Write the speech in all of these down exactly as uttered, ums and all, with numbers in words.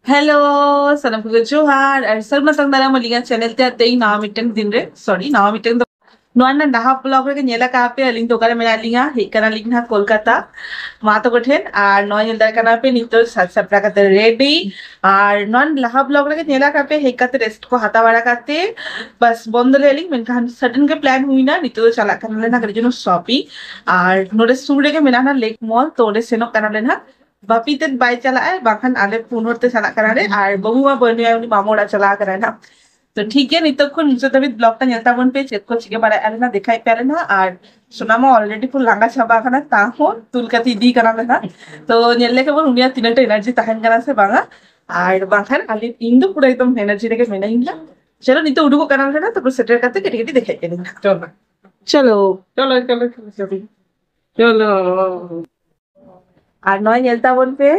Hello, ᱥᱟᱱᱟᱢ ᱠᱚᱜᱮ ᱡᱚᱦᱟᱨ ᱟᱨ ᱥᱟᱹᱜᱩᱱ ᱟᱛᱟᱝ ᱫᱟᱨᱟᱢ ᱟᱹᱞᱤᱧᱟᱜ ᱪᱮᱱᱮᱞ ᱛᱮ᱾ ᱛᱮᱦᱮᱧ ᱱᱟᱣᱟ ᱢᱤᱫᱴᱟᱝ ᱫᱤᱱ ᱨᱮ, ᱥᱚᱨᱤ, ᱱᱟᱣᱟ ᱢᱤᱫᱴᱟᱝ ᱫᱚ, ᱱᱚᱣᱟ ᱨᱮᱱᱟᱜ ᱱᱟᱦᱟᱜ ᱵᱞᱚᱜ ᱨᱮᱜᱮ ᱧᱮᱞ ᱟᱠᱟᱫ ᱯᱮ ᱟᱹᱞᱤᱧ ᱫᱚ ᱚᱠᱟᱨᱮ ᱢᱮᱱᱟᱜ ᱞᱤᱧᱟ᱾ ᱦᱮᱡ ᱠᱟᱱᱟᱞᱤᱧ ᱱᱟᱦᱟᱜ ᱠᱳᱞᱠᱟᱛᱟ ᱢᱟ ᱛᱟᱠᱚ ᱴᱷᱮᱱ᱾ ᱟᱨ ᱱᱚᱣᱟ ᱧᱮᱞ ᱫᱟᱲᱮ ᱠᱟᱱᱟ ᱯᱮ ᱱᱤᱛᱚᱜ ᱥᱟᱡᱽ ᱥᱟᱯᱲᱟᱣ ᱠᱟᱛᱮ ᱨᱮᱰᱤ᱾ ᱟᱨ ᱱᱚᱣᱟ ᱞᱟᱦᱟ ᱵᱞᱚᱜ ᱨᱮᱜᱮ ᱧᱮᱞ ᱟᱠᱟᱫ ᱯᱮ ᱦᱮᱡ ᱠᱟᱛᱮ ᱨᱮᱥᱴ ᱠᱚ ᱦᱟᱛᱟᱣ ᱵᱟᱲᱟ ᱠᱟᱛᱮ ᱵᱟᱥ ᱵᱚᱱᱫᱚ ᱞᱮᱫ ᱞᱤᱧ, ᱢᱮᱱᱠᱷᱟᱱ ᱥᱟᱰᱮᱱ ᱜᱮ ᱯᱞᱟᱱ ᱦᱩᱭᱱᱟ᱾ ᱱᱤᱛᱚᱜ ᱫᱚ ᱪᱟᱞᱟᱜ ᱠᱟᱱᱟᱞᱮ ᱱᱟᱦᱟᱜ ᱠᱟᱹᱴᱤᱡ ᱡᱮᱱᱚ ᱥᱚᱯᱤᱝ᱾ ᱟᱨ ᱱᱚᱰᱮ ᱥᱩᱨ ᱨᱮᱜᱮ ᱢᱮᱱᱟᱜᱼᱟ ᱞᱮᱠ ᱢᱚᱞ, ᱛᱚ ᱚᱸᱰᱮ ᱥᱮᱱᱚᱜ ᱠᱟᱱᱟᱞᱮ ᱱᱟᱦᱟᱜ᱾ ᱵᱟᱯᱤ ᱛᱮᱫ ᱵᱟᱭ ᱪᱟᱞᱟᱜᱼᱟ, ᱵᱟᱝᱠᱷᱟᱱ ᱟᱞᱮ ᱯᱩᱱ ᱦᱚᱲ ᱛᱮ ᱪᱟᱞᱟᱜ ᱠᱟᱱᱟᱞᱮ, ᱟᱨ ᱵᱟᱹᱦᱩ ᱢᱟ ᱵᱟᱹᱱᱩᱭᱟ, ᱩᱱᱤ ᱢᱟᱢᱚ ᱚᱲᱟᱜ ᱪᱟᱞᱟᱣ ᱠᱟᱱᱟᱭ ᱱᱟᱦᱟᱜ᱾ ᱛᱚ ᱴᱷᱤᱠ ᱜᱮᱭᱟ, ᱱᱤᱛᱚᱜ ᱠᱷᱚᱱ ᱢᱩᱪᱟᱹᱫ ᱫᱷᱟᱹᱵᱤᱡ ᱵᱞᱚᱜ ᱴᱟ ᱧᱮᱞ ᱛᱟᱵᱚᱱ ᱯᱮ, ᱪᱮᱫ ᱠᱚ ᱪᱤᱠᱟᱹ ᱵᱟᱲᱟᱭᱮᱫᱼᱟ ᱞᱮ ᱱᱟᱦᱟᱜ ᱫᱮᱠᱷᱟᱭᱮᱫ ᱯᱮᱭᱟ ᱞᱮ ᱱᱟᱦᱟᱜ᱾ ᱟᱨ ᱥᱳᱱᱟ ᱢᱟ ᱚᱞᱨᱮᱰᱤ ᱯᱩᱨᱟᱹ ᱞᱟᱸᱜᱟ ᱪᱟᱵᱟ ᱟᱠᱟᱱᱟ, ᱛᱟᱦᱚᱸ ᱛᱩᱞ ᱠᱟᱛᱮ ᱤᱫᱤ ᱠᱟᱱᱟ ᱞᱮ ᱱᱟᱦᱟᱜ᱾ ᱛᱚ ᱧᱮᱞ ᱞᱮᱠᱷᱟᱱ ᱵᱚᱱ ᱩᱱᱤᱭᱟᱜ ᱛᱤᱱᱟᱹᱜ ᱴᱟ ᱮᱱᱟᱨᱡᱤ ᱛᱟᱦᱮᱱ ᱠᱟᱱᱟ ᱥᱮ ᱵᱟᱝᱟ᱾ ᱟᱨ ᱵᱟᱝᱠᱷᱟᱱ ᱟᱞᱮ, ᱤᱧ ᱫᱚ ᱯᱩᱨᱟᱹ ᱮᱠᱫᱚᱢ ᱮᱱᱟᱨᱡᱤ ᱨᱮᱜᱮ ᱢᱮᱱᱟᱧ ᱜᱮᱭᱟ᱾ ᱪᱚᱞᱚ ᱱᱤᱛᱚᱜ ᱩᱰᱩᱠᱚᱜ ᱠᱟᱱᱟ ᱞᱮ ᱱᱟᱦᱟᱜ, ᱛᱟᱨᱯᱚᱨ ᱥᱮᱴᱮᱨ ᱠᱟᱛᱮ ᱠᱟᱹᱴᱤᱡ ᱠᱟᱹᱴᱤᱡ ᱫᱮᱠᱷᱟᱭᱮᱫ ᱯᱮᱭᱟ ᱞᱮ ᱱᱟᱦᱟᱜ᱾ ᱪᱚᱞᱚ᱾ ᱪᱚᱞᱚ᱾ ᱪᱚᱞᱚ, ᱪᱚᱞᱚ, ᱪᱚᱞᱚ, ᱪᱚᱞᱚ᱾ ᱪᱚᱞᱚ᱾ ᱟᱨ ᱱᱚᱜᱼᱚᱭ ᱧᱮᱞ ᱛᱟᱵᱚᱱ ᱯᱮ,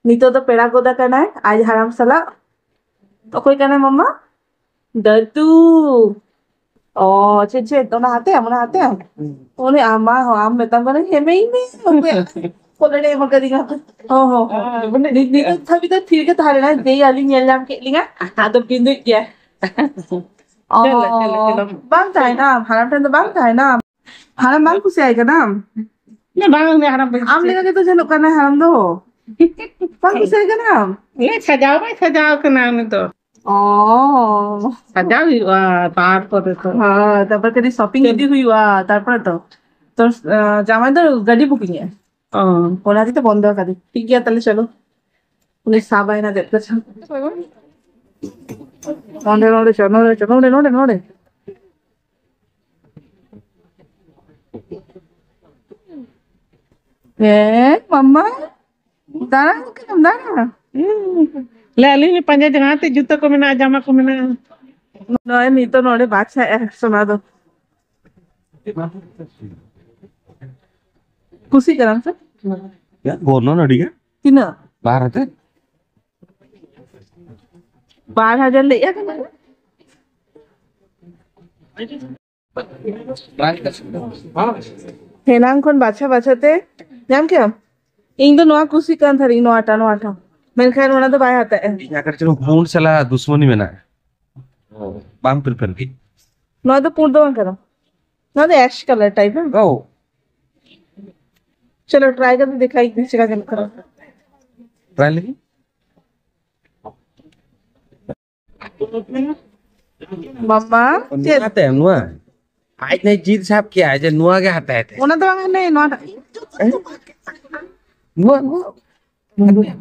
ᱱᱤᱛᱚᱜ ᱫᱚ ᱯᱮᱲᱟ ᱜᱚᱫ ᱟᱠᱟᱱᱟᱭ ᱟᱡ ᱦᱟᱲᱟᱢ ᱥᱟᱞᱟᱜ᱾ ᱚᱠᱚᱭ ᱠᱟᱱᱟᱭ ᱢᱟᱢᱟ? ᱫᱟᱫᱩ᱾ ᱚ, ᱪᱮᱫ, ᱪᱮᱫ, ᱚᱱᱟ ᱦᱟᱛᱮ ᱟᱢ, ᱚᱱᱟ ᱦᱟᱛᱮ ᱟᱢ? ᱩᱱᱤ ᱟᱢ ᱢᱟ, ᱦᱚᱸ, ᱟᱢ ᱢᱮᱛᱟᱢ ᱠᱟᱱᱟ, "ᱦᱮᱢᱮᱭ ᱢᱮ, ᱚᱠᱚᱭ ᱠᱚᱞᱮ ᱮᱢ ᱠᱟᱫᱤᱧᱟ?" ᱦᱚᱸ, ᱦᱚᱸ, ᱦᱚᱸ᱾ ᱱᱤᱛ, ᱱᱤᱛ ᱫᱷᱟᱹᱵᱤᱡ ᱫᱚ ᱛᱷᱤᱨ ᱜᱮ ᱛᱟᱦᱮᱸ ᱞᱮᱱᱟ, ᱡᱮᱭ ᱟᱹᱞᱤᱧ ᱧᱮᱞ ᱧᱟᱢ ᱠᱮᱫ ᱞᱤᱧᱟ, ᱟᱫᱚ ᱵᱤᱸᱫᱩᱡ ᱜᱮᱭᱟ᱾ ᱚ, ᱪᱚᱞᱚ, ᱪᱚᱞᱚ, ᱪᱚᱞᱚ᱾ ᱵᱟᱝ ᱛᱟᱦᱮᱱᱟ, ᱦᱟᱲᱟᱢ ᱴᱷᱮᱱ ᱫᱚ ᱵᱟᱝ ᱛᱟᱦᱮᱱᱟ᱾ ᱦᱟᱲᱟᱢ ᱵᱟᱝ ᱠᱩᱥᱤᱭᱟᱭ ᱠᱟᱱᱟᱢ? ᱤᱧ ᱫᱚ ᱵᱟᱝ, ᱩᱱᱤ ᱦᱟᱲᱟᱢ ᱵᱟᱹᱧ ᱟᱢ ᱠᱩᱥᱤᱭᱟᱭ ᱞᱮᱠᱟ ᱜᱮᱛᱚ ᱧᱮᱞᱚᱜ ᱠᱟᱱᱟᱭ ᱦᱟᱲᱟᱢ ᱫᱚ᱾ ᱵᱟᱝ ᱠᱩᱥᱤᱭᱟᱭ ᱠᱟᱱᱟᱢ? ᱤᱧ ᱥᱟᱡᱟᱣ ᱵᱟᱭ ᱥᱟᱡᱟᱣ ᱠᱟᱱᱟ ᱩᱱᱤ ᱫᱚ᱾ ᱚ᱾ ᱥᱟᱡᱟᱣ ᱦᱩᱭᱩᱜᱼᱟ ᱛᱟᱨᱯᱚᱨᱮ ᱛᱚ᱾ ᱦᱳᱭ, ᱛᱟᱨᱯᱚᱨ ᱠᱟᱹᱴᱤᱡ ᱥᱚᱯᱤᱝ ᱤᱫᱤ ᱦᱩᱭᱩᱜᱼᱟ, ᱛᱟᱨᱯᱚᱨᱮ ᱛᱚ᱾ ᱛᱚ, ᱟᱸ, ᱡᱟᱶᱟᱭ ᱫᱚ ᱜᱟᱹᱰᱤ ᱵᱩᱠᱤᱝ ᱮᱜᱼᱟ᱾ ᱚ᱾ ᱚᱱᱟ ᱦᱚᱛᱮᱡ ᱛᱮ ᱵᱚᱱᱫᱚ ᱟᱠᱟᱫᱟᱹᱧ᱾ ᱴᱷᱤᱠ ᱜᱮᱭᱟ, ᱛᱟᱦᱞᱮ ᱪᱚᱞᱚ᱾ ᱩᱱᱤ ᱥᱟᱵᱟᱭ ᱱᱟ ᱪᱮᱫ ᱠᱚᱪᱚ᱾ ᱱᱚᱰᱮ, ᱱᱚᱰᱮ ᱪᱚ, ᱱᱚᱰᱮ ᱪᱚ, ᱱᱚᱰᱮ, ᱱᱚᱰᱮ, ᱱᱚᱰᱮ᱾ ᱦᱮᱸ, ᱢᱟᱢᱟ᱾ ᱫᱟᱬᱟᱱ ᱠᱟᱱᱟᱢ, ᱫᱟᱬᱟ᱾ ᱦᱩᱸ᱾ ᱞᱮ, ᱟᱹᱞᱤᱧ ᱞᱤᱧ ᱯᱟᱸᱡᱟ ᱡᱚᱝᱟ, ᱛᱮ ᱡᱩᱛᱟᱹ ᱠᱚ ᱢᱮᱱᱟᱜᱼᱟ, ᱡᱟᱢᱟ ᱠᱚ ᱢᱮᱱᱟᱜᱼᱟ᱾ ᱱᱚᱜᱼᱚᱭ ᱱᱤᱛᱚᱜ ᱱᱚᱰᱮ ᱵᱟᱪᱷᱟᱭᱮᱜᱼᱟ ᱥᱳᱱᱟ ᱫᱚ᱾ ᱠᱩᱥᱤᱜ ᱠᱟᱱᱟᱢ ᱥᱮ? ᱜᱚᱱᱚᱝ ᱟᱹᱰᱤ ᱜᱮ᱾ ᱛᱤᱱᱟᱹᱜ? ᱵᱟᱨ ᱦᱟᱡᱟᱨ᱾ ᱵᱟᱨ ᱦᱟᱡᱟᱨ ᱞᱟᱹᱭᱮᱜᱼᱟ ᱠᱟᱱᱟ᱾ ᱦᱮᱱᱟᱝ ᱠᱷᱚᱱ ᱵᱟᱪᱷᱟ ᱵᱟᱪᱷᱟ ᱛᱮ ᱧᱟᱢ ᱠᱮᱜᱼᱟᱢ? ᱤᱧ ᱫᱚ ᱱᱚᱣᱟ ᱠᱩᱥᱤᱜ ᱠᱟᱱ ᱛᱟᱦᱮᱸᱱᱤᱧ, ᱱᱚᱣᱟᱴᱟ, ᱱᱚᱣᱟᱴᱟ᱾ ᱢᱮᱱᱠᱷᱟᱱ ᱚᱱᱟ ᱫᱚ ᱵᱟᱭ ᱦᱟᱛᱟᱜᱼᱟ᱾ ᱤᱧᱟᱹᱜ ᱠᱟᱹᱴᱤᱡ ᱪᱩᱞᱩᱝ ᱯᱩᱸᱰ ᱥᱟᱞᱟᱜ ᱫᱩᱥᱢᱚᱱᱤ ᱢᱮᱱᱟᱜᱼᱟ᱾ ᱵᱟᱝ ᱯᱨᱤᱯᱷᱟᱨ ᱜᱮ᱾ ᱱᱚᱣᱟ ᱫᱚ ᱯᱩᱸᱰ ᱫᱚ ᱵᱟᱝ ᱠᱟᱱᱟ, ᱱᱚᱣᱟ ᱫᱚ ᱮᱥ ᱠᱟᱞᱟᱨ ᱴᱟᱭᱤᱯ, ᱦᱮᱸ? ᱳ᱾ ᱪᱚᱞᱚ ᱴᱨᱟᱭ ᱠᱟᱛᱮ ᱫᱮᱠᱷᱟᱭ ᱪᱮᱠᱟ ᱧᱮᱞᱚᱜ ᱠᱟᱱᱟ᱾ ᱴᱨᱟᱭ ᱞᱮᱜᱮ᱾ ᱢᱟᱢᱟ, ᱪᱮᱫ? ᱱᱚᱣᱟ ᱛᱮ, ᱱᱚᱣᱟ᱾ ᱟᱡ ᱱᱮ ᱡᱤᱫ ᱥᱟᱵ ᱠᱮᱜᱼᱟ ᱡᱮ ᱱᱚᱣᱟ ᱜᱮ ᱦᱟᱛᱟᱭ ᱛᱮ᱾ ᱚᱱᱟ ᱫᱚ ᱵᱟᱝ, ᱦᱟᱱᱮ ᱱᱚᱣᱟᱴᱟᱜ᱾ ᱱᱚᱣᱟ, ᱱᱚᱣᱟ᱾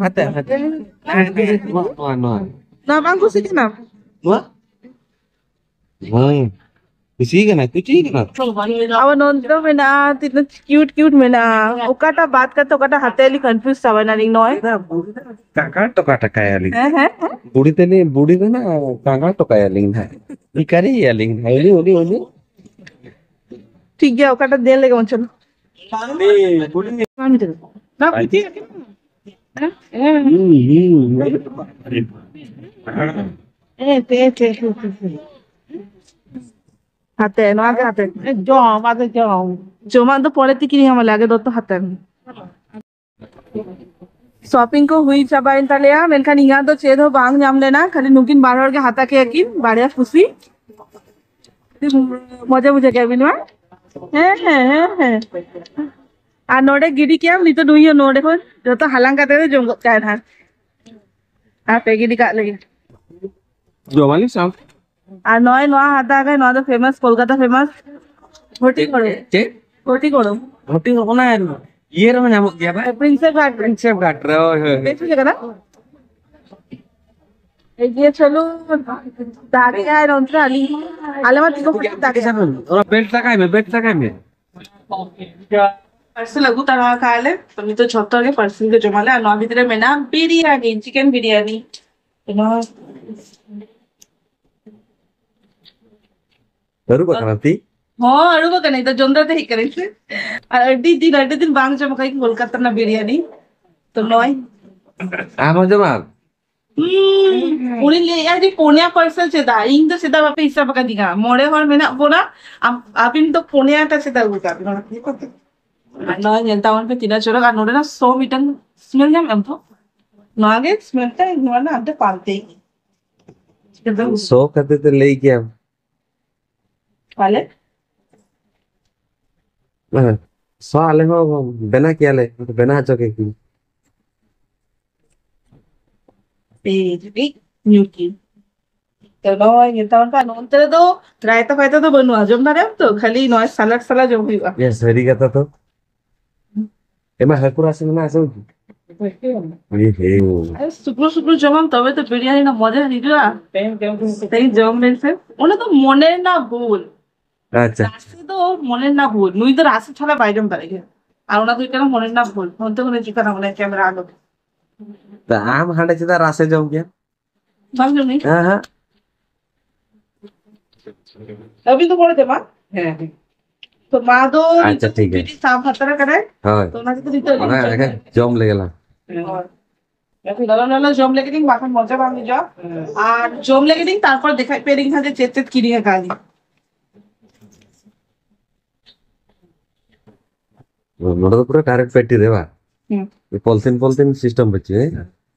ᱦᱟᱛᱮ, ᱦᱟᱛᱮ᱾ ᱱᱚᱣᱟ, ᱱᱚᱣᱟ, ᱱᱚᱣᱟ᱾ ᱱᱚᱣᱟ ᱵᱟᱝ ᱠᱩᱥᱤ ᱠᱟᱱᱟᱢ? ᱱᱚᱣᱟ? ᱦᱮᱸ᱾ ᱠᱩᱥᱤ ᱠᱟᱱᱟ, ᱠᱩᱥᱤ ᱠᱟᱱᱟ᱾ ᱟᱵᱚ ᱱᱚᱱᱛᱮ ᱫᱚ ᱢᱮᱱᱟᱜᱼᱟ, ᱛᱤᱱᱟᱹᱜ ᱠᱤᱭᱩᱴ ᱠᱤᱭᱩᱴ ᱢᱮᱱᱟᱜᱼᱟ᱾ ᱚᱠᱟᱴᱟᱜ ᱵᱟᱫ ᱠᱟᱛᱮ ᱚᱠᱟᱴᱟᱜ ᱦᱟᱛᱟᱣ ᱟᱹᱞᱤᱧ ᱠᱚᱱᱯᱷᱤᱭᱩᱡ ᱪᱟᱵᱟᱭᱱᱟᱞᱤᱧ ᱱᱚᱜᱼᱚᱭ᱾ ᱠᱟᱸᱜᱟ ᱴᱚᱠᱟ ᱴᱟᱠᱟᱭᱟᱞᱤᱧ᱾ ᱦᱮᱸ, ᱦᱮᱸ, ᱦᱮᱸ᱾ ᱵᱩᱲᱤ ᱛᱮᱞᱤᱧ, ᱵᱩᱲᱤ ᱨᱮᱱᱟᱜ ᱠᱟᱸᱜᱟ ᱴᱚᱠᱟᱭᱟᱞᱤᱧ ᱦᱟᱸᱜ᱾ ᱵᱷᱤᱠᱟᱨᱤᱭᱟᱞᱤᱧ ᱦᱟᱸᱜ᱾ ᱩᱱᱤ, ᱩᱱᱤ, ᱩᱱᱤ᱾ ᱴᱷᱤᱠ ᱜᱮᱭᱟ, ᱚᱠᱟᱴᱟᱜ ᱫᱮᱱ ᱞᱮᱜᱮ ᱵᱚᱱ ᱪᱚᱞᱚ᱾ ᱵᱩᱲᱤ, ᱵᱩᱲᱤ᱾ ᱵᱟᱝ ᱪᱚᱞᱚ᱾ ᱵᱟᱝ ᱟᱭ᱾ ᱪᱮᱫ? ᱦᱮᱸ, ᱦᱮᱸ᱾ ᱦᱩᱸ, ᱦᱩᱸ᱾ ᱦᱮᱸ, ᱦᱮᱸ, ᱦᱮᱸ, ᱦᱮᱸ, ᱦᱮᱸ᱾ ᱦᱟᱛᱮ, ᱱᱚᱣᱟ ᱜᱮ ᱦᱟᱛᱮ᱾ ᱡᱚᱢ, ᱟᱫᱚ ᱡᱚᱢ᱾ ᱡᱚᱢᱟᱜ ᱫᱚ ᱯᱚᱨᱮ ᱛᱮ ᱠᱤᱨᱤᱧ ᱟᱢᱟᱞᱮ, ᱟᱜᱮ ᱫᱚᱛᱚ ᱦᱟᱛᱟᱣ ᱢᱮ᱾ ᱥᱚᱯᱤᱝ ᱠᱚ ᱦᱩᱭ ᱪᱟᱵᱟᱭᱮᱱ ᱛᱟᱞᱮᱭᱟ, ᱢᱮᱱᱠᱷᱟᱱ ᱤᱧᱟᱹᱜ ᱫᱚ ᱪᱮᱫ ᱦᱚᱸ ᱵᱟᱝ ᱧᱟᱢ ᱞᱮᱱᱟ, ᱠᱷᱟᱹᱞᱤ ᱱᱩᱠᱤᱱ ᱵᱟᱨ ᱦᱚᱲ ᱜᱮ ᱦᱟᱛᱟᱣ ᱠᱮᱫᱟ ᱠᱤᱱ, ᱵᱟᱨᱭᱟ ᱠᱩᱥᱤ᱾ ᱢᱚᱡᱟ ᱵᱩᱡᱷᱟᱹᱣ ᱠᱮᱫ ᱵᱤᱱ ᱵᱟᱝ? ᱦᱮᱸ, ᱦᱮᱸ, ᱦᱮᱸ, ᱦᱮᱸ᱾ ᱟᱨ ᱱᱚᱰᱮ ᱜᱤᱰᱤ ᱠᱮᱜᱼᱟᱢ, ᱱᱤᱛᱚᱜ ᱱᱩᱭ ᱦᱚᱸ ᱱᱚᱰᱮ ᱠᱷᱚᱱ ᱡᱚᱛᱚ ᱦᱟᱞᱟᱝ ᱠᱟᱛᱮ ᱫᱚ ᱡᱚᱢ ᱜᱚᱫ ᱠᱟᱜᱼᱟᱭ ᱱᱟᱦᱟᱜ᱾ ᱟᱨ ᱯᱮ ᱜᱤᱰᱤ ᱠᱟᱜ ᱞᱟᱹᱜᱤᱫ᱾ ᱡᱚᱢᱟᱞᱤᱧ ᱥᱟᱶ᱾ ᱟᱨ ᱱᱚᱜᱼᱚᱭ ᱱᱚᱣᱟ ᱦᱟᱛᱟᱣ ᱨᱮ, ᱱᱚᱣᱟ ᱫᱚ ᱯᱷᱮᱢᱟᱥ, ᱠᱳᱞᱠᱟᱛᱟ ᱯᱷᱮᱢᱟᱥ᱾ ᱜᱷᱚᱴᱤ ᱪᱮᱫ? ᱠᱚᱲᱚ᱾ ᱪᱮᱫ? ᱜᱷᱚᱴᱤ ᱠᱚᱲᱚ᱾ ᱜᱷᱚᱴᱤ ᱚᱱᱟ ᱤᱭᱟᱹ ᱨᱮᱦᱚᱸ ᱧᱟᱢᱚᱜ ᱜᱮᱭᱟ ᱵᱟᱝ? ᱯᱨᱤᱱᱥᱮᱯ ᱜᱷᱟᱴ᱾ ᱯᱨᱤᱱᱥᱮᱯ ᱜᱷᱟᱴ ᱨᱮ, ᱦᱳᱭ, ᱦᱳᱭ, ᱦᱳᱭ᱾ ᱵᱮᱥ ᱵᱩᱡᱷᱟᱹᱜ ᱠᱟᱱᱟ? ᱮᱭ ᱡᱮ ᱪᱚᱞᱩ, ᱫᱟᱜᱮᱜᱼᱟᱭ ᱱᱚᱱᱛᱮ ᱟᱹᱞᱤᱧ᱾ ᱟᱞᱮ ᱢᱟ ᱛᱤᱸᱜᱩ ᱠᱟᱛᱮ ᱫᱟᱜᱮᱜᱼᱟ᱾ ᱚᱱᱟ ᱵᱮᱞᱴ ᱞᱟᱜᱟᱭ ᱢᱮ, ᱵᱮᱞᱴ ᱞᱟᱜᱟᱭ ᱢᱮ᱾ ᱯᱟᱨᱥᱮᱞ ᱟᱹᱜᱩ ᱛᱟᱨᱟ ᱠᱟᱜᱼᱟ ᱞᱮ᱾ ᱛᱚ ᱱᱤᱛᱚᱜ ᱡᱷᱚᱛᱚ ᱜᱮ ᱯᱟᱨᱥᱮᱞ ᱜᱮ ᱡᱚᱢᱟᱞᱮ᱾ ᱟᱨ ᱱᱚᱣᱟ ᱵᱷᱤᱛᱨᱤ ᱨᱮ ᱢᱮᱱᱟᱜᱼᱟ ᱵᱤᱨᱭᱟᱱᱤ, ᱪᱤᱠᱮᱱ ᱵᱤᱨᱭᱟᱱᱤ᱾ ᱛᱚ ᱱᱚᱣᱟ ᱟᱹᱨᱩᱵ ᱟᱠᱟᱱᱟ ᱛᱤ? ᱦᱚᱸ, ᱟᱹᱨᱩᱵ ᱟᱠᱟᱱᱟ᱾ ᱱᱤᱛᱚᱜ ᱡᱚᱢ ᱫᱟᱨᱟ ᱛᱮ ᱦᱮᱡ ᱠᱟᱹᱱᱟᱹᱧ ᱥᱮ᱾ ᱟᱨ ᱟᱹᱰᱤ ᱫᱤᱱ, ᱟᱹᱰᱤ ᱫᱤᱱ ᱵᱟᱝ ᱡᱚᱢ ᱟᱠᱟᱫᱟᱹᱧ ᱠᱳᱞᱠᱟᱛᱟ ᱨᱮᱱᱟᱜ ᱵᱤᱨᱭᱟᱱᱤ᱾ ᱛᱚ ᱱᱚᱜᱼᱚᱭ᱾ ᱟᱨᱦᱚᱸ ᱡᱚᱢᱟᱢ? ᱦᱩᱸ, ᱩᱱᱤ ᱞᱟᱹᱭᱮᱫᱼᱟ ᱡᱮ ᱯᱩᱱᱭᱟ ᱯᱟᱨᱥᱮᱞ ᱪᱮᱫᱟᱜ? ᱤᱧ ᱫᱚ ᱪᱮᱫᱟᱜ ᱵᱟᱯᱮ ᱦᱤᱥᱟᱹᱵ ᱟᱠᱟᱫᱤᱧᱟ? ᱢᱚᱬᱮ ᱦᱚᱲ ᱢᱮᱱᱟᱜ ᱵᱚᱱᱟ, ᱟᱢ, ᱟᱹᱵᱤᱱ ᱫᱚ ᱯᱩᱱᱭᱟ ᱴᱟ ᱪᱮᱫᱟᱜ ᱟᱹᱜᱩ ᱠᱟᱜ ᱵᱤᱱ? ᱚᱱᱟ ᱠᱩᱞᱤ ᱠᱚᱯᱮ᱾ ᱟᱨ ᱱᱚᱣᱟ ᱧᱮᱞ ᱛᱟᱵᱚᱱ ᱯᱮ ᱛᱤᱱᱟᱹᱜ ᱪᱚᱨᱚᱠ, ᱟᱨ ᱱᱚᱰᱮᱱᱟᱜ ᱥᱚ ᱢᱤᱫᱴᱟᱝ ᱥᱢᱮᱞ ᱧᱟᱢ ᱮᱫᱟᱢ ᱛᱚ? ᱱᱚᱣᱟ ᱜᱮ ᱥᱢᱮᱞ ᱛᱮ ᱱᱚᱣᱟ ᱨᱮᱱᱟᱜ ᱟᱫᱚ ᱯᱟᱞᱴᱮ ᱜᱮ᱾ ᱥᱚ ᱠᱷᱟᱹᱛᱤᱨ ᱛᱮ ᱞᱟᱹᱭ ᱜᱮᱭᱟᱢ᱾ ᱯᱟᱞᱮ᱾ ᱦᱮᱸ, ᱥᱚ ᱟᱞᱮ ᱦᱚᱸ ᱵᱮᱱᱟᱣ ᱠᱮᱭᱟᱞᱮ, ᱵᱮᱱᱟᱣ ᱦᱚᱪᱚ ᱠᱮ ᱠᱤᱱ᱾ ᱮᱭ ᱡᱩᱫᱤ ᱧᱩ ᱠᱤᱱ᱾ ᱛᱚ ᱱᱚᱜᱼᱚᱭ ᱱᱮᱛᱟᱨ ᱚᱱᱠᱟ ᱱᱚᱱᱛᱮ ᱨᱮᱫᱚ ᱨᱟᱭᱛᱟ ᱯᱷᱟᱭᱛᱟ ᱫᱚ ᱵᱟᱹᱱᱩᱜᱼᱟ, ᱡᱚᱢ ᱫᱟᱲᱮᱭᱟᱜ ᱟᱢ ᱛᱚ, ᱠᱷᱟᱹᱞᱤ ᱱᱚᱜᱼᱚᱭ ᱥᱟᱞᱟᱰ ᱥᱟᱞᱟᱰ ᱡᱚᱢ ᱦᱩᱭᱩᱜᱼᱟ᱾ ᱭᱟ, ᱥᱟᱹᱨᱤ ᱠᱟᱛᱷᱟ ᱛᱚ᱾ ᱮᱢᱟ ᱦᱟᱹᱠᱩ ᱨᱟᱥᱮ ᱢᱮᱱᱟᱜᱼᱟ ᱥᱮ ᱵᱟᱹᱱᱩᱜ? ᱮ ᱦᱮ᱾ ᱟᱨ ᱥᱩᱠᱨᱩ ᱥᱩᱠᱨᱩ ᱡᱚᱢᱟᱢ ᱛᱚᱵᱮ ᱛᱚ ᱵᱤᱨᱭᱟᱱᱤ ᱨᱮᱱᱟᱜ ᱢᱚᱡᱟ ᱦᱤᱡᱩᱜᱼᱟ᱾ ᱛᱮᱦᱮᱧ ᱡᱚᱢ ᱵᱮᱱ ᱥᱮ᱾ ᱚᱱᱟ ᱫᱚ ᱢᱚᱱᱮ ᱨᱮᱱᱟᱜ ᱵᱷᱩᱞ᱾ ᱟᱪᱪᱷᱟ᱾ ᱨᱟᱥᱮ ᱫᱚ ᱢᱚᱱᱮ ᱨᱮᱱᱟᱜ ᱵᱷᱩᱞ᱾ ᱱᱩᱭ ᱫᱚ ᱨᱟᱥᱮ ᱪᱷᱟᱲᱟ ᱵᱟᱭ ᱡᱚᱢ ᱫᱟᱲᱮᱭᱟᱜ ᱜᱮᱭᱟ᱾ ᱟᱨ ᱚᱱᱟ ᱫᱚ ᱦᱩᱭᱩᱜ ᱠᱟᱱᱟ ᱢᱚᱱᱮ ᱨᱮᱱᱟᱜ ᱵᱷᱩᱞ᱾ ᱚᱱᱛᱮ ᱠᱷᱚᱱᱮ ᱪᱤᱠᱟᱹ ᱚᱱᱮ ᱠᱮᱢᱮᱨᱟ ᱟᱞᱚ᱾ ᱛᱟ ᱟᱢ ᱦᱟᱸᱰᱮ ᱪᱮᱫᱟᱜ ᱨᱟᱥᱮ ᱡᱚᱢ ᱜᱮᱭᱟ? ᱵᱟᱝ ᱡᱚᱢᱤᱧ᱾ ᱦᱮᱸ, ᱦᱮᱸ᱾ ᱟᱹᱵᱤᱱ ᱫᱚ ᱢᱚᱬᱮ ᱫᱮ ᱢᱟ? ᱦᱮᱸ, ᱦᱮᱸ᱾ ᱛᱚ ᱢᱟ ᱫᱚ ᱟᱪᱪᱷᱟ, ᱱᱤᱛᱚᱜ ᱴᱷᱤᱠ ᱜᱮᱭᱟ᱾ ᱵᱤᱴᱤ ᱥᱟᱶ ᱵᱷᱟᱛᱟᱨᱟ ᱠᱟᱱᱟᱭ᱾ ᱦᱳᱭ᱾ ᱛᱚ ᱚᱱᱟ ᱠᱷᱟᱹᱛᱤᱨ ᱱᱤᱛᱚᱜ ᱚᱱᱟ ᱞᱤᱧ ᱮᱠᱷᱟᱱ ᱡᱚᱢ ᱞᱮᱜᱮ ᱞᱟᱝ᱾ ᱦᱳᱭ᱾ ᱮᱠᱷᱚᱱ ᱞᱚᱞᱚ ᱞᱚᱞᱚ ᱡᱚᱢ ᱞᱮᱜᱮ ᱞᱤᱧ, ᱵᱟᱠᱷᱟᱱ ᱢᱚᱡᱟ ᱵᱟᱝ ᱦᱤᱡᱩᱜᱼᱟ᱾ ᱦᱮᱸ᱾ ᱟᱨ ᱡᱚᱢ ᱞᱮᱜᱮ ᱞᱤᱧ, ᱛᱟᱨᱯᱚᱨ ᱫᱮᱠᱷᱟᱭ ᱯᱮ ᱞᱤᱧ ᱦᱟᱸᱜ ᱡᱮ ᱪᱮᱫ ᱪᱮᱫ ᱠᱤᱨᱤᱧ ᱟᱠᱟᱫ ᱞᱤᱧ᱾ ᱱᱚᱰᱮ ᱫᱚ ᱯᱩᱨᱟᱹ direct ᱯᱮᱴᱤ ᱨᱮ ᱵᱟᱝ? ᱦᱩᱸ᱾ ᱯᱚᱞᱛᱷᱤᱱ, ᱯᱚᱞᱛᱷᱤᱱ system ᱵᱟᱹᱪᱩᱜ, ᱦᱮᱸ?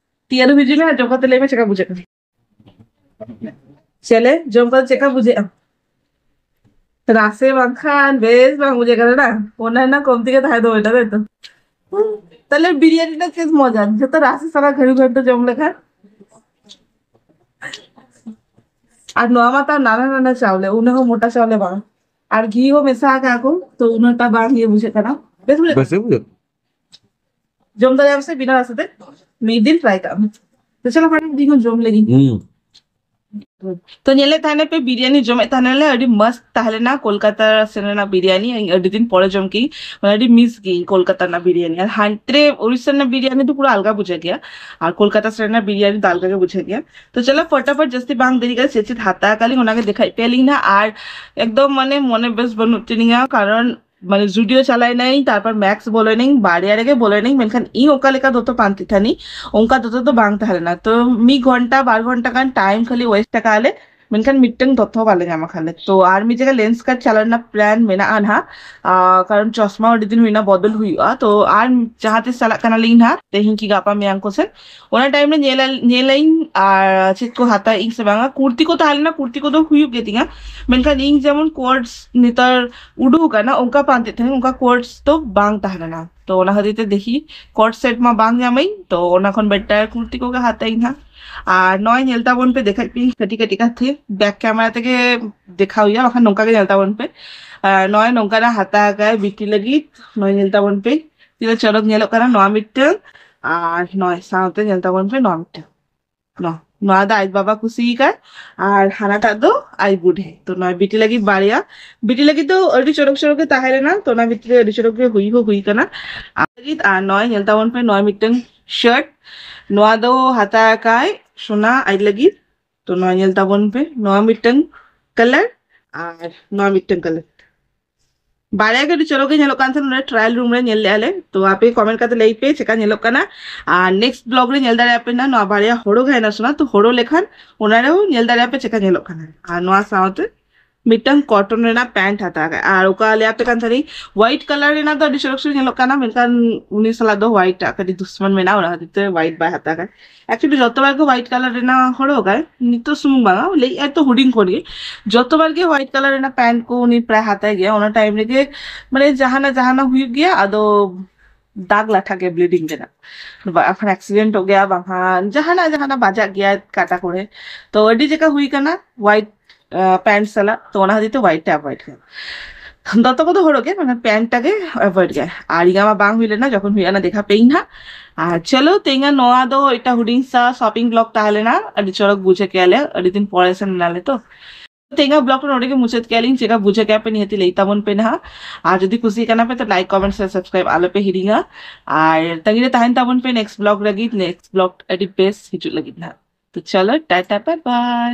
ᱛᱤᱭᱟᱹᱨ ᱦᱤᱡᱩᱜ ᱢᱮ, ᱡᱚᱢ ᱠᱟᱛᱮ ᱞᱟᱹᱭ ᱢᱮ ᱪᱮᱠᱟ ᱵᱩᱡᱷᱟᱹᱜ ᱠᱟᱱᱟ᱾ ᱪᱮᱞᱮ, ᱡᱚᱢ ᱠᱟᱛᱮ ᱪᱮᱠᱟ ᱵᱩᱡᱷᱟᱹᱜᱼᱟ? ᱨᱟᱥᱮ ᱵᱟᱝᱠᱷᱟᱱ ᱵᱮᱥ ᱵᱟᱝ ᱵᱩᱡᱷᱟᱹᱜ ᱠᱟᱱᱟ ᱱᱟ? ᱚᱱᱟ ᱨᱮᱱᱟᱜ ᱠᱚᱢᱛᱤ ᱠᱟᱛᱷᱟ ᱫᱚ ᱚᱱᱟ ᱛᱟᱭ ᱛᱚ? ᱛᱟᱦᱞᱮ ᱵᱤᱨᱭᱟᱱᱤ ᱨᱮᱱᱟᱜ ᱪᱮᱫ ᱢᱚᱡᱟ? ᱡᱚᱛᱚ ᱨᱟᱥᱮ ᱥᱟᱞᱟᱜ ᱜᱷᱟᱹᱲᱩ ᱜᱷᱟᱹᱱᱴᱩ ᱡᱚᱢ ᱞᱮᱠᱷᱟᱱ? ᱟᱨ ᱱᱚᱣᱟ ᱢᱟ ᱛᱟᱣ ᱱᱟᱱᱟ ᱱᱟᱱᱟ ᱪᱟᱣᱞᱮ, ᱩᱱᱟᱹᱜ ᱦᱚᱸ ᱢᱚᱴᱟ ᱪᱟᱣᱞᱮ ᱵᱟᱝ᱾ ᱟᱨ ᱜᱷᱤ ᱦᱚᱸ ᱢᱮᱥᱟ ᱟᱠᱟᱫ ᱠᱚ, ᱛᱚ ᱩᱱᱟᱹᱜ ᱴᱟ ᱵᱟᱝ ᱤᱭᱟᱹ ᱵᱩᱡᱷᱟᱹᱜ ᱠᱟᱱᱟ᱾ ᱵᱮᱥ ᱵᱩᱡᱷᱟᱹᱜ ᱠᱟᱱᱟ? ᱵᱮᱥ ᱜᱮ ᱵᱩᱡᱷᱟᱹᱜ᱾ ᱡᱚᱢ ᱫᱟᱲᱮᱭᱟᱜ ᱟᱢ ᱥᱮ ᱵᱤᱱᱟᱹ ᱨᱟᱥᱮ ᱛᱮ? ᱢᱤᱫ ᱫᱤᱱ try ᱠᱟᱜ ᱢᱮ᱾ ᱛᱚ ᱪᱚᱞᱚ ᱯᱟᱞᱮ ᱢᱤᱫ ᱫᱤᱱ ᱠᱷᱚᱱ ᱡᱚᱢ ᱞᱮᱜᱤᱧ᱾ ᱦᱩᱸ᱾ ᱛᱚ ᱧᱮᱞᱮᱫ ᱛᱟᱦᱮᱱᱟ ᱯᱮ ᱵᱤᱨᱭᱟᱱᱤ ᱡᱚᱢᱮᱫ ᱛᱟᱦᱮᱱᱟᱞᱮ, ᱟᱹᱰᱤ ᱢᱚᱥᱛ ᱛᱟᱦᱮᱸ ᱞᱮᱱᱟ ᱠᱳᱞᱠᱟᱛᱟ ᱥᱮᱱ ᱨᱮᱱᱟᱜ ᱵᱤᱨᱭᱟᱱᱤ᱾ ᱤᱧ ᱟᱹᱰᱤ ᱫᱤᱱ ᱯᱚᱨᱮ ᱡᱚᱢ ᱠᱤᱧ, ᱢᱟᱱᱮ ᱟᱹᱰᱤ miss ᱠᱤᱧ ᱠᱳᱞᱠᱟᱛᱟ ᱨᱮᱱᱟᱜ ᱵᱤᱨᱭᱟᱱᱤ᱾ ᱟᱨ ᱦᱟᱱᱛᱮ ᱨᱮ ᱩᱲᱤᱥᱥᱟ ᱨᱮᱱᱟᱜ ᱵᱤᱨᱭᱟᱱᱤ ᱫᱚ ᱯᱩᱨᱟᱹ ᱟᱞᱜᱟ ᱵᱩᱡᱷᱟᱹᱜ ᱜᱮᱭᱟ, ᱟᱨ ᱠᱳᱞᱠᱟᱛᱟ ᱥᱮᱱ ᱨᱮᱱᱟᱜ ᱵᱤᱨᱭᱟᱱᱤ ᱫᱚ ᱟᱞᱜᱟ ᱜᱮ ᱵᱩᱡᱷᱟᱹᱜ ᱜᱮᱭᱟ᱾ ᱛᱚ ᱪᱚᱞᱚ ᱯᱷᱚᱴᱟᱯᱷᱚᱴ ᱡᱟᱹᱥᱛᱤ ᱵᱟᱝ ᱫᱮᱨᱤ ᱠᱟᱛᱮ ᱪᱮᱫ ᱪᱮᱫ ᱦᱟᱛᱟᱣ ᱟᱠᱟᱫ ᱞᱤᱧ ᱚᱱᱟᱜᱮ ᱫᱮᱠᱷᱟᱭ ᱯᱮᱭᱟᱞᱤᱧ ᱱᱟᱜ᱾ ᱟᱨ ᱮᱠᱫᱚᱢ ᱢᱟᱱᱮ ᱢᱚᱱᱮ ᱵᱮᱥ ᱵᱟᱹᱱᱩᱜ ᱛᱤᱧᱟ, ᱠᱟᱨᱚᱱ ᱢᱟᱱᱮ ᱡᱩᱰᱤᱭᱳ ᱪᱟᱞᱟᱭ ᱱᱟᱹᱧ, ᱛᱟᱨᱯᱚᱨ ᱢᱮᱠᱥ ᱵᱚᱞᱚᱭ ᱱᱟᱹᱧ, ᱵᱟᱨᱭᱟ ᱨᱮᱜᱮ ᱵᱚᱞᱚᱭ ᱱᱟᱹᱧ, ᱢᱮᱱᱠᱷᱟᱱ ᱤᱧ ᱚᱠᱟ ᱞᱮᱠᱟ ᱫᱚᱛᱚ ᱯᱟᱱᱛᱮ ᱛᱟᱦᱮᱱᱤᱧ, ᱚᱱᱠᱟ ᱫᱚᱛᱚ ᱫᱚ ᱵᱟᱝ ᱛᱟᱦᱮᱸ ᱞᱮᱱᱟ᱾ ᱛᱚ ᱢᱤᱫ ᱜᱷᱚᱱᱴᱟ ᱵᱟᱨ ᱜᱷᱚᱱᱴᱟ ᱜᱟᱱ time ᱠᱷᱟᱹᱞᱤ waste ᱟᱠᱟᱫ ᱞᱮ᱾ ᱢᱮᱱᱠᱷᱟᱱ ᱢᱤᱫᱴᱟᱝ ᱛᱚᱛᱛᱷᱚ ᱵᱟᱞᱮ ᱧᱟᱢ ᱟᱠᱟᱫ ᱞᱮ᱾ ᱛᱚ ᱟᱨ ᱢᱤᱫ ᱡᱟᱭᱜᱟ ᱞᱮᱱᱥ ᱠᱟᱨᱴ ᱪᱟᱞᱟᱣ ᱨᱮᱱᱟᱜ ᱯᱞᱟᱱ ᱢᱮᱱᱟᱜᱼᱟ ᱱᱟᱦᱟᱜ, ᱟᱨ ᱠᱟᱨᱚᱱ ᱪᱚᱥᱢᱟ ᱟᱹᱰᱤ ᱫᱤᱱ ᱦᱩᱭᱱᱟ ᱵᱚᱫᱚᱞ ᱦᱩᱭᱩᱜᱼᱟ᱾ ᱛᱚ ᱟᱨ ᱡᱟᱦᱟᱸ ᱛᱤᱥ ᱪᱟᱞᱟᱜ ᱠᱟᱱᱟᱞᱤᱧ ᱱᱟᱦᱟᱜ, ᱛᱮᱦᱮᱧ ᱠᱤ ᱜᱟᱯᱟ ᱢᱮᱭᱟᱝ ᱠᱚ ᱥᱮᱫ, ᱚᱱᱟ ᱴᱟᱭᱤᱢ ᱨᱮ ᱧᱮᱞ ᱧᱮᱞᱟᱹᱧ ᱟᱨ ᱪᱮᱫ ᱠᱚ ᱦᱟᱛᱟᱣ ᱤᱧ ᱥᱮ ᱵᱟᱝᱟ᱾ ᱠᱩᱨᱛᱤ ᱠᱚ ᱛᱟᱦᱮᱸ ᱞᱮᱱᱟ, ᱠᱩᱨᱛᱤ ᱠᱚᱫᱚ ᱦᱩᱭᱩᱜ ᱜᱮ ᱛᱤᱧᱟ, ᱢᱮᱱᱠᱷᱟᱱ ᱤᱧ ᱡᱮᱢᱚᱱ ᱠᱳᱰᱥ ᱱᱮᱛᱟᱨ ᱩᱰᱩᱠ ᱟᱠᱟᱱᱟ, ᱚᱱᱠᱟ ᱯᱟᱱᱛᱮ ᱛᱟᱦᱮᱸ, ᱚᱱᱠᱟ ᱠᱳᱰᱥ ᱫᱚ ᱵᱟᱝ ᱛᱟᱦᱮᱸ ᱞᱮᱱᱟ᱾ ᱛᱚ ᱚᱱᱟ ᱠᱷᱟᱹᱛᱤᱨ ᱛᱮ ᱫᱮᱠᱷᱤ ᱠᱳᱰ ᱥᱮᱴ ᱢᱟ ᱵᱟᱝ ᱧᱟᱢᱟᱹᱧ, ᱛᱚ ᱚᱱᱟ ᱠᱷᱚᱱ ᱵᱮᱴᱟᱨ ᱠᱩᱨᱛᱤ ᱠᱚᱜᱮ ᱦᱟᱛᱟᱣ ᱤᱧ ᱦᱟᱸᱜ᱾ ᱟᱨ ᱱᱚᱜᱼᱚᱭ ᱧᱮᱞ ᱛᱟᱵᱚᱱ ᱯᱮ, ᱫᱮᱠᱷᱟᱡ ᱯᱮ ᱠᱟᱹᱴᱤᱡ ᱠᱟᱹᱴᱤᱡ ᱠᱟᱛᱮ ᱵᱮᱠ ᱠᱮᱢᱮᱨᱟ ᱛᱮᱜᱮ ᱫᱮᱠᱷᱟᱣ ᱦᱩᱭᱩᱜᱼᱟ, ᱵᱟᱠᱷᱟᱱ ᱱᱚᱝᱠᱟ ᱜᱮ ᱧᱮᱞ ᱛᱟᱵᱚᱱ ᱯᱮ᱾ ᱟᱨ ᱱᱚᱜᱼᱚᱭ ᱱᱚᱝᱠᱟᱱᱟᱜ ᱦᱟᱛᱟᱣ ᱟᱠᱟᱫ ᱵᱤᱴᱤ ᱞᱟᱹᱜᱤᱫ, ᱱᱚᱜᱼᱚᱭ ᱧᱮᱞ ᱛᱟᱵᱚᱱ ᱯᱮ, ᱛᱤᱱᱟᱹᱜ ᱪᱚᱨᱚᱠ ᱧᱮᱞᱚᱜ ᱠᱟᱱᱟ ᱱᱚᱣᱟ ᱢᱤᱫᱴᱟᱝ ᱟᱨ ᱱᱚᱜᱼᱚᱭ ᱥᱟᱶᱛᱮ ᱧᱮᱞ ᱛᱟᱵᱚᱱ ᱯᱮ ᱱᱚᱣᱟ ᱢᱤᱫᱴᱟᱝ᱾ ᱱᱚᱣᱟ, ᱱᱚᱣᱟ ᱫᱚ ᱟᱡ ᱵᱟᱵᱟ ᱠᱩᱥᱤ ᱟᱠᱟᱫ ᱟᱨ ᱦᱟᱱᱟᱴᱟᱜ ᱫᱚ ᱟᱡ ᱵᱩᱰᱷᱤ᱾ ᱛᱚ ᱱᱚᱣᱟ ᱵᱤᱴᱤ ᱞᱟᱹᱜᱤᱫ ᱵᱟᱨᱭᱟ, ᱵᱤᱴᱤ ᱞᱟᱹᱜᱤᱫ ᱫᱚ ᱟᱹᱰᱤ ᱪᱚᱨᱚᱠ ᱪᱚᱨᱚᱠ ᱜᱮ ᱛᱟᱦᱮᱸ ᱞᱮᱱᱟ, ᱛᱚ ᱚᱱᱟ ᱵᱷᱤᱛᱨᱤ ᱨᱮ ᱟᱹᱰᱤ ᱪᱚᱨᱚᱠ ᱜᱮ ᱦᱩᱭ ᱦᱚᱸ ᱦᱩᱭ ᱠᱟᱱᱟ ᱟᱡ ᱞᱟᱹᱜᱤᱫ᱾ ᱟᱨ ᱱᱚᱜᱼᱚᱭ ᱧᱮᱞ ᱛᱟᱵᱚᱱ ᱯᱮ, ᱱᱚᱣᱟ ᱢᱤᱫᱴᱟᱝ ᱥᱟᱨᱴ, ᱱᱚᱣᱟ ᱫᱚ ᱦᱟᱛᱟᱣ ᱟᱠᱟᱫ ᱥᱳᱱᱟ ᱟᱡ ᱞᱟᱹᱜᱤᱫ᱾ ᱛᱚ ᱱᱚᱣᱟ ᱧᱮᱞ ᱛᱟᱵᱚᱱ ᱯᱮ, ᱱᱚᱣᱟ ᱢᱤᱫᱴᱟᱝ ᱠᱟᱞᱟᱨ ᱟᱨ ᱱᱚᱣᱟ ᱢᱤᱫᱴᱟᱝ ᱠᱟᱞᱟᱨ᱾ ᱵᱟᱨᱭᱟ ᱜᱮ ᱟᱹᱰᱤ ᱪᱚᱨᱚᱠ ᱜᱮ ᱧᱮᱞᱚᱜ ᱠᱟᱱ ᱛᱟᱦᱮᱸᱱᱟ, ᱱᱚᱰᱮ ᱴᱨᱟᱭᱟᱞ ᱨᱩᱢ ᱨᱮ ᱧᱮᱞ ᱞᱮᱜᱼᱟ ᱞᱮ᱾ ᱛᱚ ᱟᱯᱮ ᱠᱚᱢᱮᱱᱴ ᱠᱟᱛᱮ ᱞᱟᱹᱭ ᱯᱮ ᱪᱮᱠᱟ ᱧᱮᱞᱚᱜ ᱠᱟᱱᱟ᱾ ᱟᱨ ᱱᱮᱠᱥᱴ ᱵᱞᱚᱜ ᱨᱮ ᱧᱮᱞ ᱫᱟᱲᱮᱭᱟᱜ ᱯᱮ ᱱᱟ, ᱱᱚᱣᱟ ᱵᱟᱨᱭᱟ ᱦᱳᱲᱳ ᱜᱷᱟᱭᱱᱟ ᱥᱳᱱᱟ, ᱛᱚ ᱦᱳᱲᱳ ᱞᱮᱠᱷᱟᱱ ᱚᱱᱟ ᱨᱮᱦᱚᱸ ᱧᱮᱞ ᱫᱟᱲᱮᱭᱟᱜ ᱯᱮ ᱪᱮᱠᱟ ᱧᱮᱞᱚᱜ ᱠᱟᱱᱟ᱾ ᱟᱨ ᱱᱚᱣᱟ ᱥᱟᱶᱛᱮ ᱢᱤᱫᱴᱟᱝ ᱠᱚᱴᱚᱱ ᱨᱮᱱᱟᱜ ᱯᱮᱱᱴ ᱦᱟᱛᱟᱣ ᱠᱟᱜᱼᱟ᱾ ᱟᱨ ᱚᱠᱟ ᱞᱟᱹᱭ ᱟᱯᱮ ᱠᱟᱱ ᱛᱟᱦᱮᱸᱱᱟᱹᱧ, ᱦᱳᱣᱟᱤᱴ ᱠᱟᱞᱟᱨ ᱨᱮᱱᱟᱜ ᱫᱚ ᱟᱹᱰᱤ ᱪᱚᱨᱚᱠ ᱪᱚᱨᱚᱠ ᱧᱮᱞᱚᱜ ᱠᱟᱱᱟ, ᱢᱮᱱᱠᱷᱟᱱ ᱩᱱᱤ ᱥᱟᱞᱟᱜ ᱫᱚ ᱦᱳᱣᱟᱤᱴ ᱴᱟᱜ ᱠᱟᱹᱴᱤᱡ ᱫᱩᱥᱢᱚᱱ ᱢᱮᱱᱟᱜᱼᱟ, ᱚᱱᱟ ᱠᱷᱟᱹᱛᱤᱨ ᱛᱮ ᱦᱳᱣᱟᱤᱴ ᱵᱟᱭ ᱦᱟᱛᱟᱣ ᱠᱟᱜᱼᱟ᱾ ᱮᱠᱪᱩᱭᱮᱞᱤ ᱡᱚᱛᱚ ᱵᱟᱨ ᱜᱮ ᱦᱳᱣᱟᱤᱴ ᱠᱟᱞᱟᱨ ᱨᱮᱱᱟᱜ ᱦᱚᱨᱚᱜᱟᱭ, ᱱᱤᱛᱚᱜ ᱥᱩᱢᱩᱝ ᱵᱟᱝᱟ, ᱞᱟᱹᱭᱮᱫᱼᱟᱭ ᱛᱚ ᱦᱩᱰᱤᱧ ᱠᱷᱚᱱ ᱜᱮ ᱡᱚᱛᱚ ᱵᱟᱨ ᱜᱮ ᱦᱳᱣᱟᱤᱴ ᱠᱟᱞᱟᱨ ᱨᱮᱱᱟᱜ ᱯᱮᱱᱴ ᱠᱚ ᱩᱱᱤ ᱯᱨᱟᱭ ᱦᱟᱛᱟᱭ ᱜᱮᱭᱟ᱾ ᱚᱱᱟ ᱴᱟᱭᱤᱢ ᱨᱮᱜᱮ ᱢᱟᱱᱮ ᱡᱟᱦᱟᱱᱟᱜ ᱡᱟᱦᱟᱱᱟᱜ ᱦᱩᱭᱩᱜ ᱜᱮᱭᱟ, ᱟᱫᱚ ᱫᱟᱜᱽ ᱞᱟᱴᱷᱟ ᱜᱮ ᱵᱞᱤᱰᱤᱝ ᱨᱮᱱᱟᱜ᱾ ᱵᱟ-, ᱵᱟᱠᱷᱟᱱ ᱮᱠᱥᱤᱰᱮᱱᱴᱚᱜ ᱜᱮᱭᱟ, ᱵᱟᱠᱷᱟᱱ ᱡᱟᱦᱟᱱᱟᱜ ᱡᱟᱦᱟᱱᱟᱜ ᱵᱟᱡᱟᱜ ᱜᱮᱭᱟ ᱠᱟᱴᱟ ᱠᱚᱨᱮ᱾ ᱛᱚ ᱟᱹᱰᱤ ᱡᱟᱭᱜᱟ ᱦᱩᱭ ᱠᱟᱱᱟ ᱦᱳᱣᱟᱤᱴ ᱯᱮᱱᱴ ᱥᱟᱞᱟᱜ, ᱛᱚ ᱚᱱᱟ ᱠᱷᱟᱹᱛᱤᱨ ᱛᱮ ᱦᱳᱣᱟᱤᱴ ᱮ ᱮᱵᱷᱚᱭᱮᱰ ᱠᱟᱱᱟ᱾ ᱫᱚᱛᱚ ᱠᱚᱫᱚ ᱦᱚᱨᱚᱜ ᱜᱮ, ᱢᱟᱱᱮ ᱯᱮᱱᱴ ᱴᱟ ᱜᱮ ᱮᱵᱷᱚᱭᱮᱰ ᱜᱮ᱾ ᱟᱨ ᱤᱧᱟᱹᱜ ᱢᱟ ᱵᱟᱝ ᱦᱩᱭ ᱞᱮᱱᱟ, ᱡᱚᱠᱷᱚᱱ ᱦᱩᱭᱩᱜᱼᱟ ᱚᱱᱟ ᱫᱮᱠᱷᱟ ᱯᱮ ᱤᱧ ᱦᱟᱸᱜ᱾ ᱟᱨ ᱪᱚᱞᱚ, ᱛᱮᱦᱮᱧᱟᱜ ᱱᱚᱣᱟ ᱫᱚ ᱮᱴᱟ ᱦᱩᱰᱤᱧ ᱥᱟ ᱥᱚᱯᱤᱝ ᱵᱞᱚᱜ ᱛᱟᱦᱮᱸ ᱞᱮᱱᱟ᱾ ᱟᱹᱰᱤ ᱪᱚᱨᱚᱠ ᱵᱩᱡᱷᱟᱹᱣ ᱠᱮᱜᱼᱟ ᱞᱮ, ᱟᱹᱰᱤ ᱫᱤᱱ ᱯᱚᱨᱮ ᱥᱮᱱ ᱞᱮᱱᱟ ᱞᱮ ᱛᱚ᱾ ᱛᱮᱦᱮᱧᱟᱜ ᱵᱞᱚᱜ ᱫᱚ ᱱᱚᱰᱮ ᱜᱮ ᱢᱩᱪᱟᱹᱫ ᱠᱮᱜᱼᱟ ᱞᱤᱧ᱾ ᱪᱮᱠᱟ ᱵᱩᱡᱷᱟᱹᱣ ᱠᱮᱜᱼᱟ ᱯᱮ ᱱᱤᱦᱟᱹᱛ ᱞᱟᱹᱭ ᱛᱟᱵᱚᱱ ᱯᱮ ᱱᱟᱦᱟᱜ᱾ ᱟᱨ ᱡᱩᱫᱤ ᱠᱩᱥᱤ ᱠᱟᱱᱟ ᱯᱮ ᱛᱚ ᱞᱟᱭᱤᱠ, ᱠᱚᱢᱮᱱᱴ, ᱥᱮ ᱥᱟᱵᱥᱠᱨᱟᱭᱤᱵ ᱟᱞᱚ ᱯᱮ ᱦᱤᱲᱤᱧᱟ᱾ ᱟᱨ ᱛᱟᱺᱜᱤ ᱨᱮ ᱛᱟᱦᱮᱱ ᱛᱟᱵᱚᱱ ᱯᱮ ᱱᱮᱠᱥᱴ ᱵᱞᱚᱜ ᱞᱟᱹᱜᱤᱫ, ᱱᱮᱠᱥᱴ ᱵᱞᱚᱜ ᱟᱹᱰᱤ ᱵᱮᱥ ᱦᱤᱡᱩᱜ ᱞᱟᱹᱜᱤᱫ ᱱᱟᱦᱟᱜ᱾ ᱛᱚ ᱪᱚᱞᱚ, ᱴᱟᱴᱟ, ᱵᱟᱭ ᱵᱟᱭ᱾